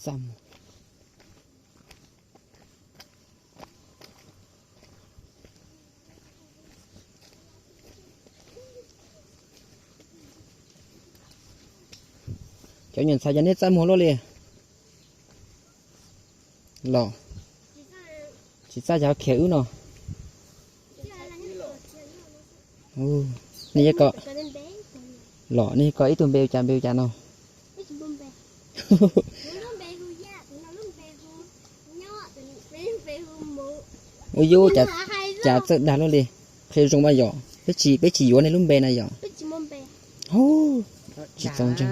Txaj muag. Cov nyuam ntxhais cov neb txaj muag luaj li los. Tsis txaj cov khiav wb no. Nej yeej kom, los nej yeej kom ib tug npe ua cas npe ua cas no. Ub yub, cas txawj dag luaj li. Qhia zoo mas yom, peb tsis, peb tsis yuav nej lub npe na yom. Tsis txaus ntseeg.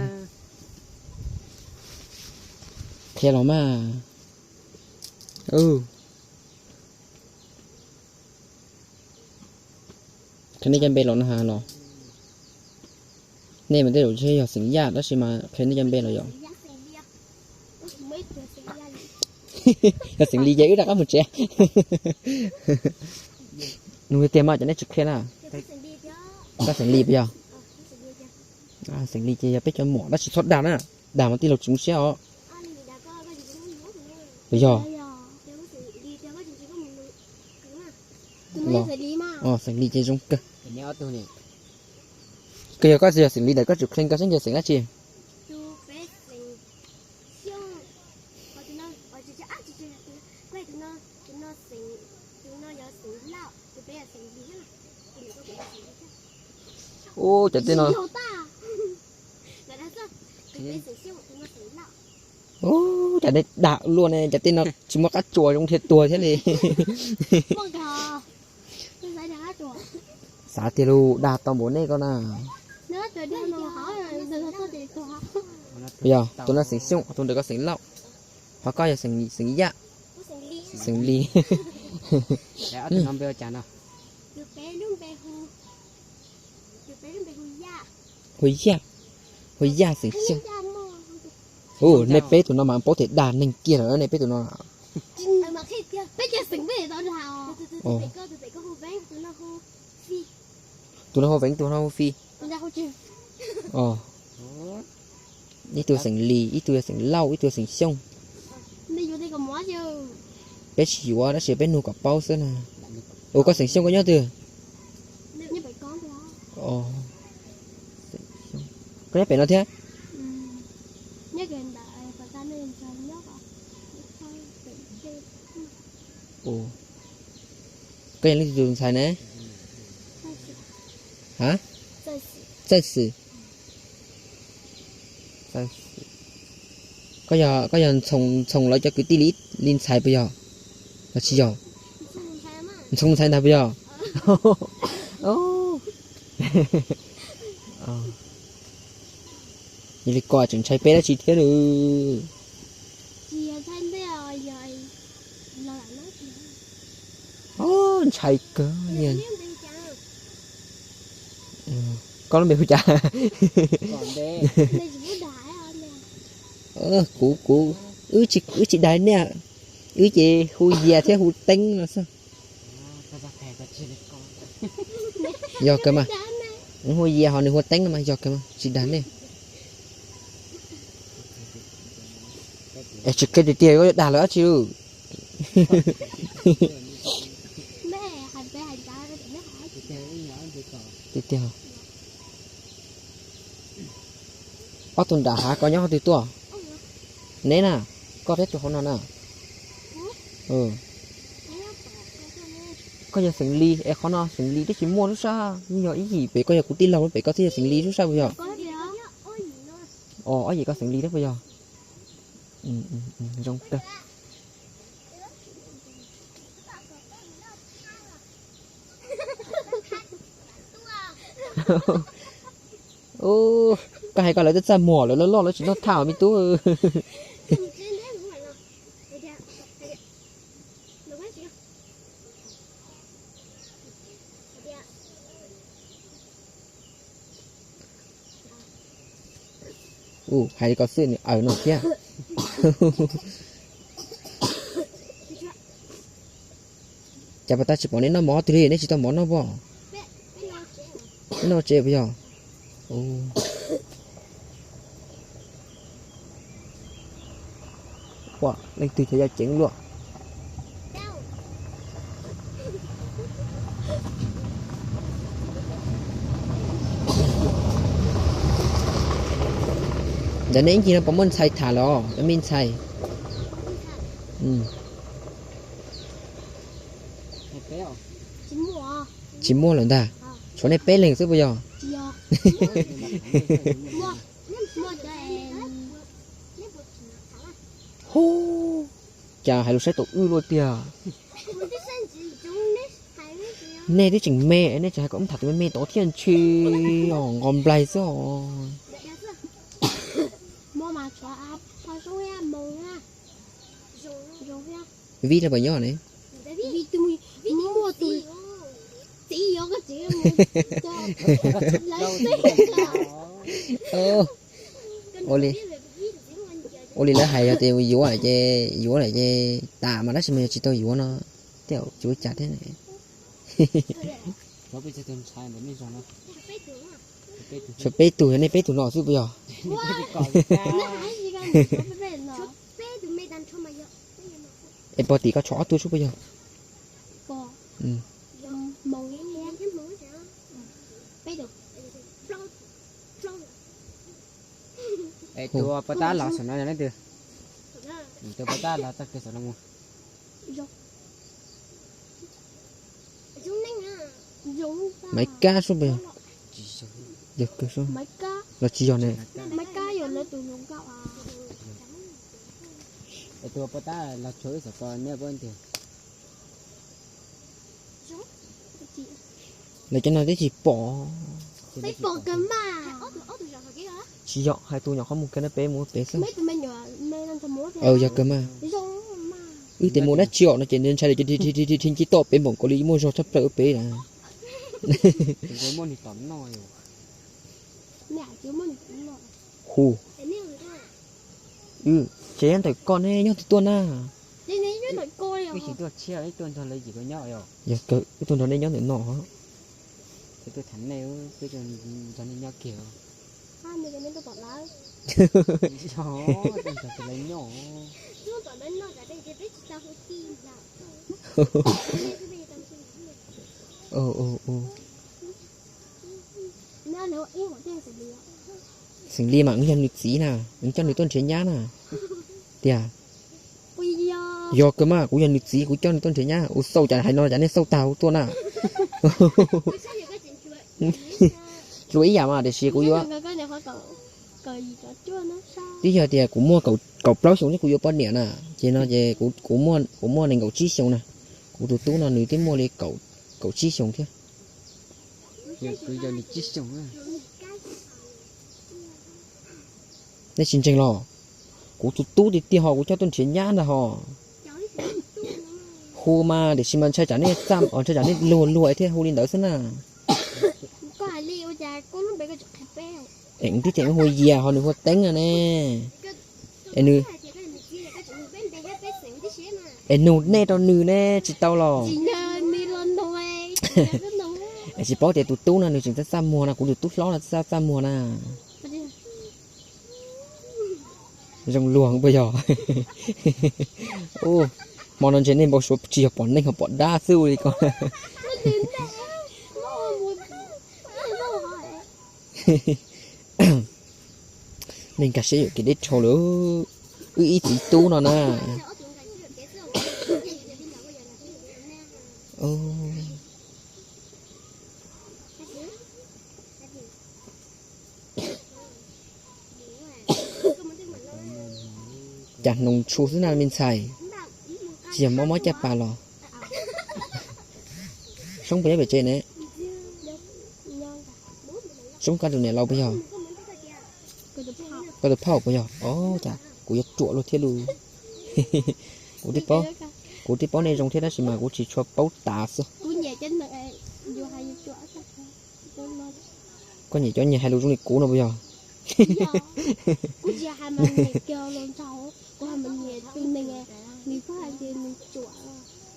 Qhia los mas. Qhia nej cov npe los no ha los. Nej mas tej zaum yog xeem Yaj tab sis mas qhia nej cov npe los yom. Yog xeem Lis ces wb rov qab mus tsev. Nug tiag tiag mas cov nej tsis qhia na. Koj xeem Lis puas yog? Xeem Lis ces yog peb cov muam tab sis txhob dag na. Dag mas tij laug tsis zoo siab os. Puas yog? Xeem Lis ces zoo kawg. Koj yog, koj yog xeem Lis ntawm koj tsum qhia koj seb yog xeem dab tsi. Ub, cov tej no, ub, cov nej dag luaj ne, cov tej no tsis muaj qab tsuas zoo dhia tuag thiab li. Xav tiag lus dag tau npaum nej ko na. Yog tus no xeem Xyooj, tus ntawm koj xeem Lauj, ho koj yog xeem Yaj, xeem Lis. Hu Yaj, hu Yaj xeem Xyooj. Ub, nej peb tus no mas paub tias dag neeg kiag lawm nej peb tus no. Tus no hu Veev, tus no hu Fij. Ib tug xeem Lis, ib tug yog xeem Lauj, ib tug yog xeem Xyooj. Peb tsis yuav tab sis peb nug kom paub xwb na. Ua koj xeem Xyooj koj nyob twg? Koj nyob pem no thiab? Koj yog leej twg tus ntxhais ne? Ha? Txawj Xwm. Koj yog, koj yog Ntxhoo, Ntxhoo lawv cov kwv tij li, li ntxhais puas yog? Los tsis yog? Ntxhoo ntxhais ntag puas yog? Yog li ko tseem ntshai peb dab tsi thiab lawm? Ntshai kawg. Koj lub npe hu cas? Kuv, kuv, wb tsis dag nej, wb ces hu Yias thiab hu Teeb no xwb. Yog kawg mas, hu Yias ho nws hu Teeb no mas yog kawg mas tsis dag nej. Es tsis qhia tiag tiag yuav dag lawm dab tsi. Tiag tiag. Ob tug nram hav ko nyob qhov twg tuaj? Neb na, koj thiab tus hauv no na. Koj yog xeem Lis es qhov no xeem Lis twb tsis muaj lub sab, yeej yog ib yim pem, koj yog kuv tij laug pem koj thiaj yog xeem Lis lub sab puas yog? Os, ob yim koj xeem Lis thiab puas yog? Zoo kawg. Koj hais koj lawv twb txaj muag lawv loj loj lawv tsis noj thaj me tub. Ub, hais li ko xwb nws aws no thiab. Cas pas tas tsis pom neb noj mov twg li, neb tsis tau mov noj pob? Neb noj tsev puas yog? Ua, leej twg cov yaj ceev luaj. Ntawm nej ib ncig no puas muaj ntxhais tham los, me ntxhais? Tsis muaj lawm ntag. Tshuav nej peb leeg xwb puas yog? Hu, cas hais lus saib tau wb luaj tiag. Nej twb tseem me, nej tseem hais kom tham tus me me tod thiab ntshe os, nqos nplaig xwb os. Vib los puas nyob ne? Ua li lawv hais yog tias yuav ces yuav lawm ces tas mas, tab sis mas yog tsis tau yuav no tej zaum tsis ua cas thiab. Tshuav peb tug, yog nej peb tug no xwb puas yog? Es pog tim koj tshuav ob tug xwb puas yog? Es tus puag ta los saum no yog leej twg? Tus puag ta los txog kiag saum no mus. Maiv Kab sub puas yog? Yog kawg sub. Los tsis yog ne? Es tus puag ta los tshuav wb saum ko nej puab tiag. Lawv cov no twb tsis pom. Tsis yog, hais tus nyuam qhuav mus kiag no peb mus pem xwb. Yog kawg mas. Wb tias mus dab tsi os no ces ntshai li ces dhia ncig toj pem npaum nkaus li muaj zog tshaj plaws ua pem na. Hu, ces nyob ntawm koj ne nyob twg tuaj na? Wb tsis tuaj tshiab, wb tuaj nrog lawv yim ko nyob. Yog kawg, wb tuaj nrog nej nyob ntawm no. Wb tuaj tham nej, wb nrog nej nyob kiag. Tuaj nrog lawv nyob. Xeem Li mas wb yog nws txiv na, wb coj nws tuaj nrhiav nyab na. Tiag. Yog kawg mas, kuv yog nws txiv kuv coj nws tuaj nrhiav nyab, kuv xauj cas hais no cas nej xauj tag kuv tuaj na. Tsuas ib yam mas tiam sis kuv yuav, twb yog tias kuv muaj kaum plaub xyoos thiab kuv yuav poj niam na, ces no ces kuv muaj nees nkaum tsib xyoos na, kuv tus tub no nws twb muaj li kaum tsib xyoos thiab. Nej tsis ntseeg los? Kuv tus tub tiag tiag ho kuv coj tuaj nrhiav nyab ntag ho. Hu mas tiam sis mas ntshai tsam nej, ntshai tsam nej luag luag thiaj hu li ntawd xwb na. Es tib tseem hu Yias ho nws hu Teeb no ne. Es nws, es nug nej rau nws ne tsis tau los? Es tsis paub tias tus tub no nws tseem txaj txaj muag no, kuv tus tub hlob no txaj txaj muag na. Zoo luag puas yog? Hmo no ntshe nej npau suav tsis yog pom neeg ho pom dab xwb ua li ko. Nej nkag siab yuam kev deb dhau lawm. Wb ib txiv tub no na. Cas hnoos tshu xwb na me ntxhais, tsis yog mob mob caj pas los? Soob puas nyob pem tsev ne? Soob koj tus niam laus puas yog? Koj tus phauj puas yog? Os, cas kuv yuav ruam luag thiab lus. Kuv twb paub nej zoo thiab tab sis mas kuv tsis tshua paub tas xwb. Koj nyiam cov niag hais lus zoo li kuv no puas yog?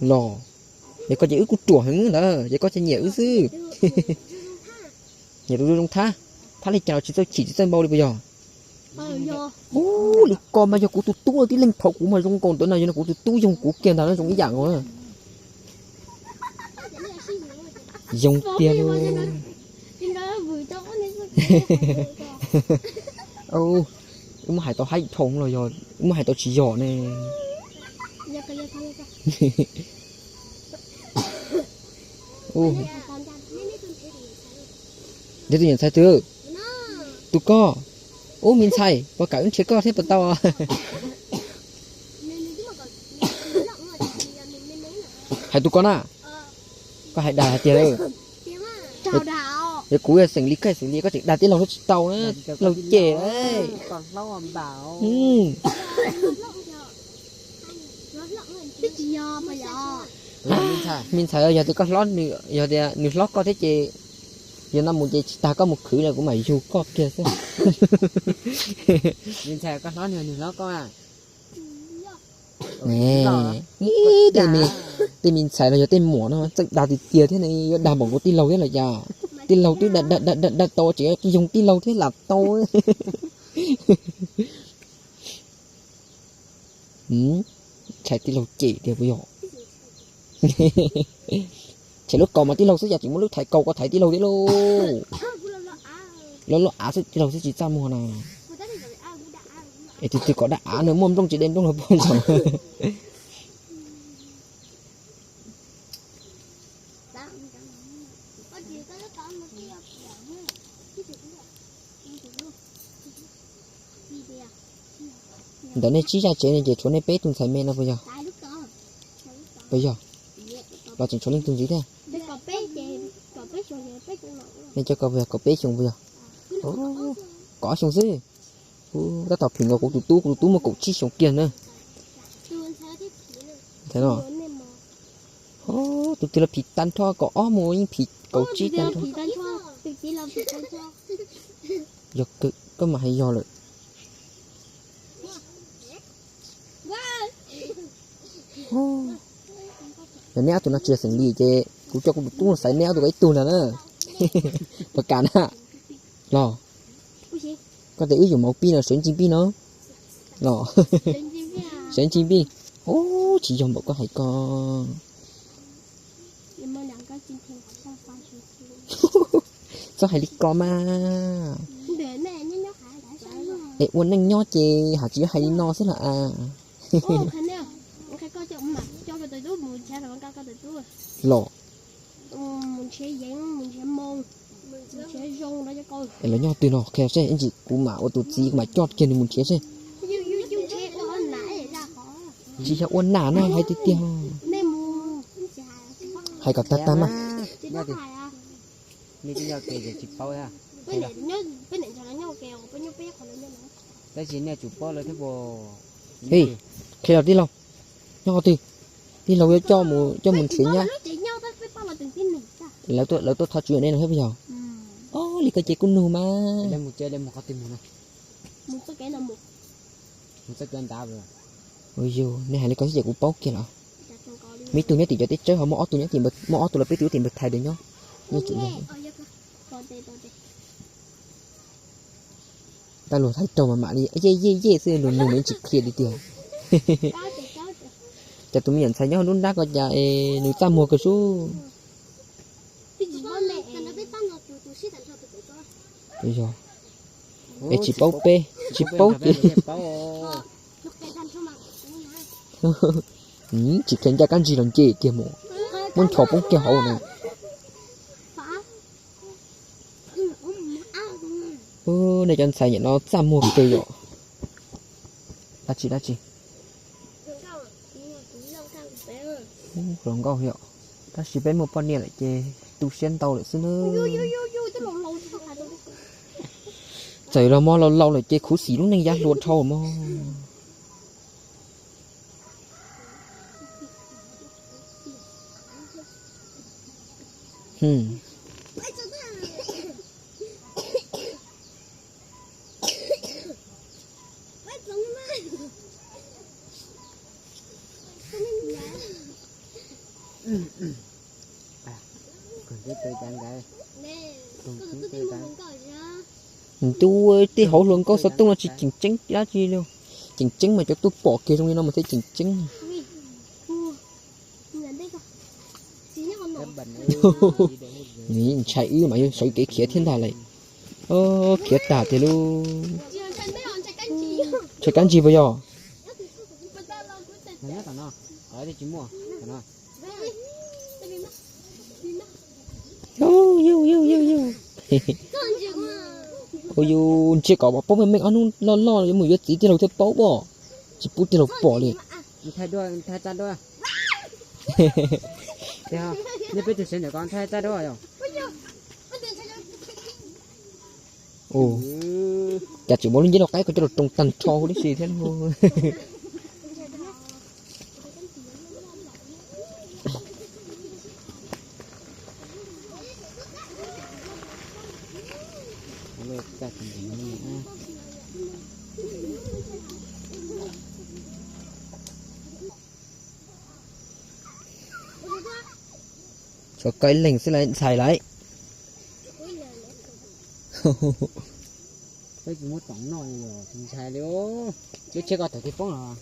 Los, yog koj ces wb kuj ruam heev ntawd ces koj ces nyiam wb xwb. Nyiam tus zoo thab, thab li cas los tsis txawj chim tsis txawj npau li puas yog? Ub, li ko mas yog kuv tus tub tib leeg thaum kuv mas zoo nkaus ntawd no, yog kuv tus tub yoog kuv kiag ntag na zoo ib yam nkaus na. Zoo tiag lauj. Wb muab hais tau haib dhau los yog wb muab hais tau tsis yog ne? Yog tus niam ntxhais twg? Tus koj. Ub, me ntxhais, puas kam wb nrhiav koj thiab puas tau? Hais tus koj na. Koj hais dag hais tiag lawm. Yog kuv yog xeem Lis, koj xeem Lis, koj tseem dag tij laug thiab tsis tau na, tij laug cem. Me ntxhais, yog tias koj hlob, yog tias nws hlob koj thiab ces yog no mus ces tsis tas koj mus khwv no kuv mam yug koj kiag xwb. Me ntxhais, koj hlob nws, nws hlob koj. Tej me ntxhais los yog tej muam no txawj dag tiag tiag thiab ne, yuav dag npaum nkaus tij laug thiab los cas? Tij laug twb dag dag dag dag tau tseem yoog tij laug thiab lam tau. Ntshai tij laug cem tiag puas yog? Tshem lub kaus mas tij laug xwb cas tseem muaj lub thaiv kaus ko thaiv tij laug thiab lauj. Loj loj av xwb tij laug xwb tsis txaj muag na. Es tus twg kom daj av no muaj nplooj tsis de nplooj los puag nrho. Ntawm nej tsib zaj tsev no ces tshuav nej peb tug ntxhais me no puas yog? Puas yog? Los tseem tshuav leej twg ntxiv thiab? Nej cov ko puas yog kaum peb xyoos puas yog? Kaum ob xyoos xwb. Ub, tab tom phim nkaus kuv tus tub, kuv tus tub muaj kaum tsib xyoos kiag na. Tus twg los phim tag nrho, kaum ob mus yeej phim kaum tsib tag nrho. Yog kawg, koj mam hais yog lawm. Yog neb ob tug no tsis yog xeem Lis ces kuv coj kuv tus tub xaiv neb ob tug ko ib tug ntag na. Puas kam na? Los, koj tias wb yuav maus pij no, sawv ntsis pij no. Los, sawv ntsis pij. Ub, tsis yog npaum koj hais ko. Txhob hais li ko mas. Es ua neej nyob ces hais tsis hais li no xwb los as. Los, es lawv nyob twg no qhia seb, ib ntsis kuv mam ua tus txiv kuv mam coj kiag nws mus nrhiav seb. Tsis yog ua nam no hais tiag tiag. Hais kom tag tag mas. Nej tsis nyob ke ces tsis paub thiab. Tab sis nej tsum paub lawm thiab puas? Qhia los tij laug, nyob qhov twg? Tij laug yuav coj mus, coj mus nrhiav nyab. Lawv tuaj thov tswv yim nej no thiab puas yog? Ob li ko ces kuj nug mas. Ua yog nej hais li ko xwb ces kuv paub kiag los. Muaj ib tug nyob tim cov teb tsawb ho muaj ob tug nyob tim, muaj ob tug los peb tug tim npawg Thais ntawd nyob. Nej tsum yog. Tau luag thaij raug mas mam li yej yej yej xwb, luag nug mas yeej tsis qhia li tiag. Cas tus me nyuam ntxhais nyob lub nrab ko cas es nws txaj muag kawg sub. Yog es tsis paub peb, tsis paub ces tsis qhia ncaj kab ntsig los nce kiag mus, muab nchos poob kiag hauv na. Nej cov ntxhais nim no txaj muag kawg yom. Dab tsi dab tsi? Hluas nkauj yom. Tab sis peb muaj poj niam lawm ces tu siab ntau lawm xwb na. Txawm los mo laus laus lawm ces khuv xim lub neej yav hluas dhau mog. Ntuj, tej hauv hluas nkauj xov tooj no tsis tseem ceeb dab tsi li. Tseem ceeb mas cov tuaj pom kiag zoo li no mas thiaj tseem ceeb. Ntshai wb mas yuav sawv kev khiav thiab ntag lauj. Khiav tag tiag lauj. Ntshai kab ntsig puas yog? Ua yus ntshe kom poob meej meej ob hnub loj loj yuav mus yuav txiv tij laug thiaj paub pob. Tsis pub tij laug pom li. Cas tseem muaj lub nceb lau qaib ko coj los roos tag nrho huv tib si thiab. Tshuav koj ib leeg xwb ntxhais lauj. Peb tsis muab toom noj li os, tsis ntshai li. Lub tsheb ko tawm twg poob los?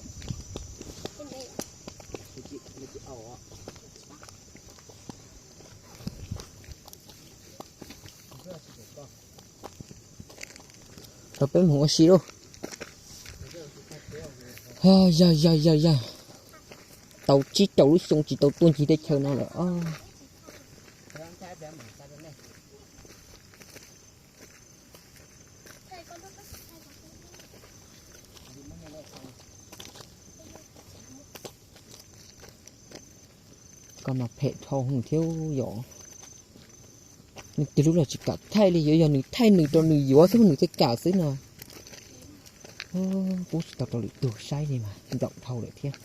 Rau peb mus ua si lauj. Yog yog yog yog, tau tsib rau lub xyoo tsis tau tuaj ncig teb chaws no lawm os. Koj mas phem dhau hwv thiab yom. Nws twb lub los tsis kam thaij li, yuav yog nws thaij nws rau nws yuav xwb nws thiaj kam xwb no. Pub tsis tau rau lwm tus saib li mas nplaum dhau lawm thiab.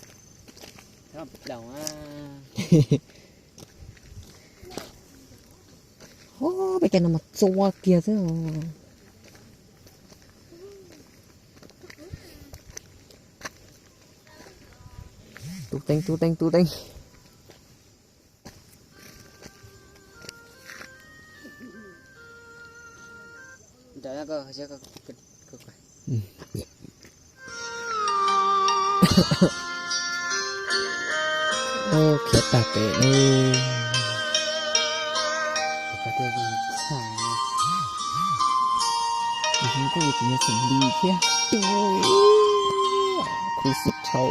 Peb cov no mas txua kiag xwb. Tub teeb tub teeb tub teeb. Khiav tag pem no. Zoo nkauj tsis yog xeem li thiab. Khuv xim dhau.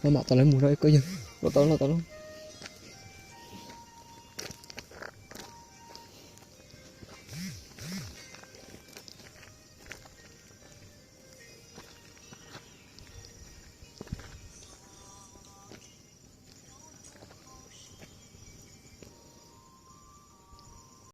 Mam mam tau lawv mus rau koj yawg. Los tau los tau los.